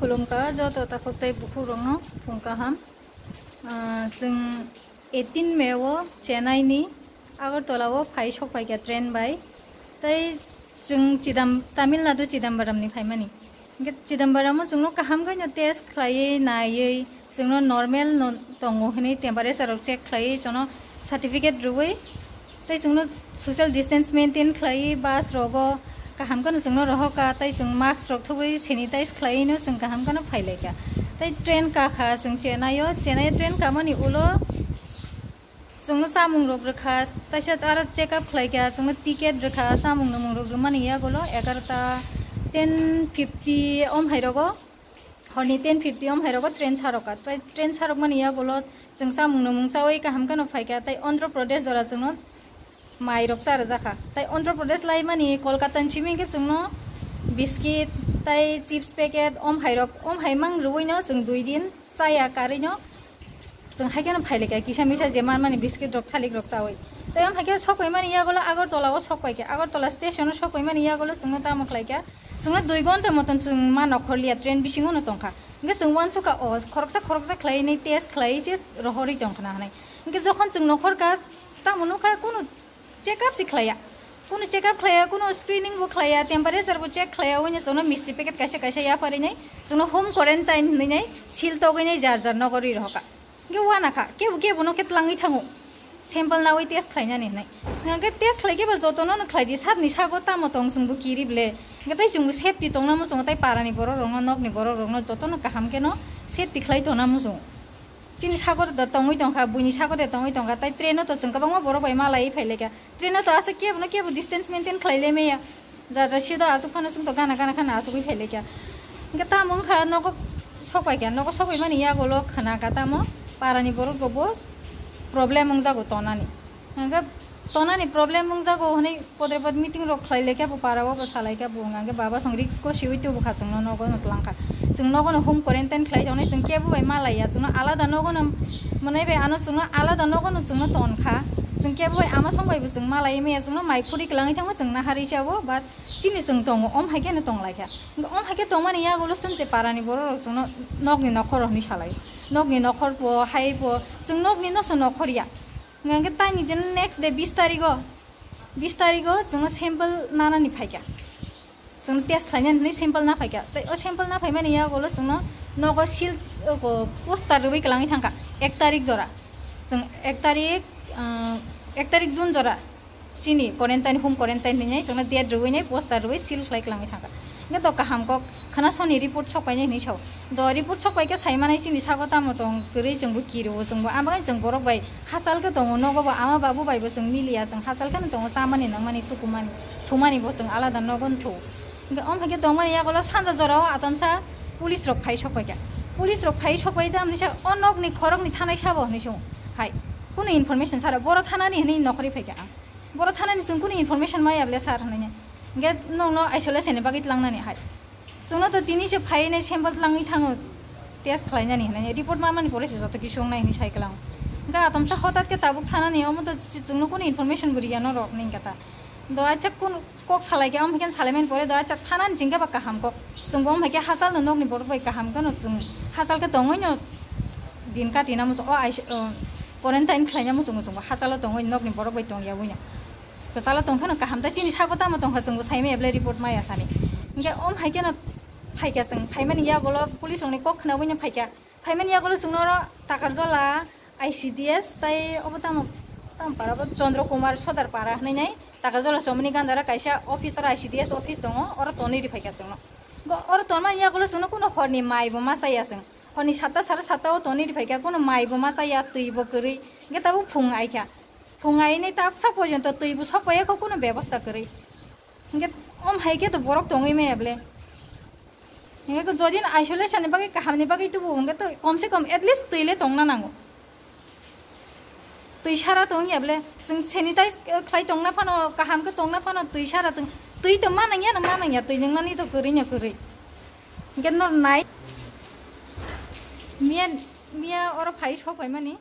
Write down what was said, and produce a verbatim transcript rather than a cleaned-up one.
Khulumkha joto takhuk tei bukhukrokno phung kaham. Ah, chwng eighteen May o Chennai ni Agartala o phai sok phaikha train bai. Tei chwng Chidam-, Tamil Nadu Chidambaram ni phaimani. Hwnkhe Chidambaram o chwngno kaham khe no test khlaiwi naiwi chwngno normal no tongo hwnwi temperature rok check khlaiwi chwngno certificate rwwi tei chwngno social distance maintain khlaiwi bus rogo kaham kheno chwngno rohorkha tei chwng mask rok thubwi sanitize khlaiwino chwng kaham kheno phailaikha. Tei train kakha chwng Chennai o, Chennai o train kamani ulo chwngno chamung rok rwkha, taisa aro check up khlaikha, chwngno ticket rwkha, chamung nwmung rok rwmani yagulo egarota ten fifty om hai rogo, horni ten fifty om hai rogo train sarokha. Tei train sarokmani yagulo chwng chamung nwmung chawi kaham kheno phaikha, tei Andhra Pradesh jora chwngno mai rok cha rwjakha. Tei Andhra Pradesh laimani Kolkata ni simi hwnkhe chwngno biscuit tei chips packet om hai rok, om hai mang rwino chwng dui din chaya karwino chwng hai kheno phailaikha, kisa misa je manmani biscuit rok thalik rok chawi. Tei om hai khe sok phaimani yagulo Agartala o sok paikha, Agartala station o sok phaimani yagulo chwngno tamo khlaikha, chwngno dui gonta moton chwng ma nokhorliya, train bisingo no tongkha. Hwnkhe chwng uansukha o khoroksa khoroksa khlaiwi test khlaiwi se rohorwi tongkha na hwnwi. Hwnkhe jokhon chwng nokhorkha, tamo nukha kunu check up se khlaiya, kunu check up khlaiya, kunu screening bo khlaiya, temperature bo check khlaiya, oino chwngno misti packet kaisa kaisa yapharwi nai chwngno home quarantine hwnwi nai seal togwi nai jar jar nogo rwi rohorkha. Hwnkhe uanakha, kebo kebo no khe tlangwi thango sample nawi test khlainani hwnwi. Hwnkhe test khlaikhe ba jotono no khlaidi, sabni sago tamo tong chwngbo kiri ble. Hwnkhe tei chwngbo safety tongna muchungo, tei parani borok rokno, nokni borok rokno jotono kaham kheno safety khlai tongna muchungo. Chini sagor da tongwi tongkha, buini sagor da tongwi tongkha, tei train o to chwng kwbangma borok bai malaiwi phailaikha. Train o to aswk kebo no kebo distance maintain khlai le maya. Jara sido aswk phano chwng to gana gana khana aswkwi phailaikha. Hwnkhe tamo wngkha nogo sokpaikha, nogo sokpaimani yagulo khwnakha tamo parani borok rokbo problem wngjago tonani. Hwnkhe tonani problem wngjago hwnwi podre pod meeting rok khlai laikha bo, para o bo sa laikha bo, hwnkhe baba chwng risk o siwi tubu kha, chwngno nogo no twlang kha, chwng nogo no home quarantine khlai tongnai, chwng kebo bai ma laiya, chwngno alada nogo no mwnai bai ano chwngno alada nogo no chwngno ton kha, chwng kebo bai ama song bai bo chwng ma lai maya, chwngno mai khuri kwlangwi thangma chwng naharwi se abo bas chini chwng tongo, om hai kheno tong laikha, hwnkhe om hai khe tongmani yagulo chwng je parani borok rok chwngno nokni nokhor hwnwi salai, nokni nokhor bo hai bo chwng nokni no se nokhor ya. Hwnkhe taini din next day bis tarigo, bis tarigo chwngno sample nanani phaikha. Chwng test khlainani hinwi sample na phaikha. Tei o sample na phaimani yagulo chwngno nogo seal, o poster rwui kwlangwi thangkha ek tarik jora. Chwng ek tarik, ah, ek tarik June jora. Chini quarantine, home quarantine hinwi chwngno date rwui nai, poster rwui seal khlai kwlangwi thangkha. Hwnkhe to kaham kok khwna soni report sok painai hinwi sao. Do report sok pai khe sai manai chini sago tamo tong kwrwi chwngbo kiro, chwngbo ama chwng borok bai hachal khe tongo, nogo bo ama babu bai bo chwng miliya, chwng hachal kheno tongo, chamani nangmani tukumani thumani bo chwng alada nogo no thu. Hwnkhe om hai khe tongmani yagulo sanja jorao atomsa police rok phai sok pai kha. Police rok phai sok pai tamni sa o nokni khorokni thanai sabo hinwi song hai. Kunu information sara boro thanani hinwi nokhorwi phai kha ang. Boro thanani chwng kunu information maya ble sir hinwi. Hwnkhe nokno isolation ni bagwi tlangnani hai. Chwngno to tini se phai nai sample tlangwi thango test khlainani hinwi report ma mani pore se joto kisu wngnai hinwi sai kwlang. Hwnkhe atomsa hotat khe tabuk thanani omo to ch-, chwngno kunu information bo riya norok ni hwnkhe ta. Do acha kunu kok salai khe omo khe salai mani pore do acha thanani chingkhe ba kaham kok. Chwngbo omo hai khe hachal no nokni borok bai kaham kheno chwng hachal khe tongwi no din kati na muchung o ais-, o quarantine khlaina muchungo chwngbo hachalo tongwi nokni borok bai tongyawi no. Kwchalo tongkheno kaham tei chini sago tamo tongkha chwngbo saimaya belai report maya sani. Hwnkhe om hai kheno phaikha chwng, phaimani yagulo police rokni kok khnawi no phaikha. Phaimani yagulo chwngno oro Takarjola I C D S tei obo tamo, tamo para bo Chandra Kumar Sodar para hinwi nai Takarjola chomoni gandara kaisa office, oro I C D S office tongo, oro tonwi ri phaikha chwngno. Go oro tonmani yagulo chwngno kuno horni mai bo ma chaya chwng. Horni satta sare satta o tonwi ri phaikha, kuno mai bo ma chaya, twi bo kwrwi. Hwnkhe tabuk phung aikha. Phung aini ta sak porjonto twi bo sok paiya kho, kuno bebosta kwrwi. Hwnkhe om hai khe to borok tongwi maya ble. Hwnkhe jodi isolation ni bagwi, kaham ni bagwi tubu, hwnkhe to kom se kom at least twi le tongna nango. Twi sara tong ya ble. Chwng sanitize khlai tongna phano, kaham khe tongna phano twi sara chwng twi to ma nangya, no ma nangya, twi nungnani to kwrwi no kwrwi. Hwnkhe nor nai. Miya, miya oro phai sok phaimani.